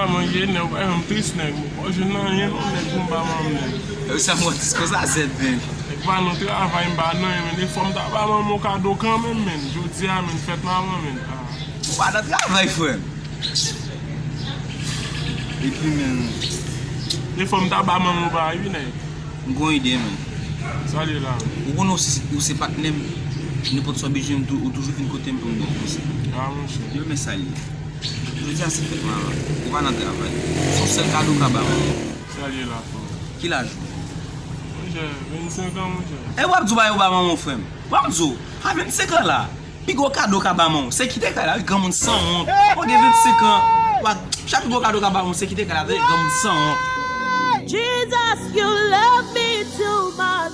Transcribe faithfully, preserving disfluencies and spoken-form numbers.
Manje nèg, w pa janm tris nèg. Mwen pa jwenn anyen non nèg pou m ba manman m nèg. E sa mwen tris konsa zèt men. Nèg pa nan travay m pa nan anyen men. E fò m ta ba manman w kado kanmenm men. Jodi a men fèt manman men. Ah. Ou pa nan travay frè m. Epi men. E fò m ta ba manman w bagay wi nèg. M gon ide men. Sa li la. Ou konnen ou se, ou se patnè m. Nenpòt sa w bezwen m tou, ou toujou vin kote m pou m ba w konsèy. Ah monchè. Yo men sa li. Jodi a se fèt manman. Ou pa nan travay. Se yon sèl kado w ka ba manman. Sa li la frè. Ki laj ou? Monchè, vennsenk an monchè. E w ap di w ba yo ba manman w frè m. W ap di w, a vennsenk an la. Pi gwo kado w ka ba manman w, se kite kay la, wi, granmoun sanwont. Ou gen vennsenk an, w ap, chak pi gwo kado w ka ba manman w, se kite kay la, tande, granmoun sanwont. Jesus, you love me too much.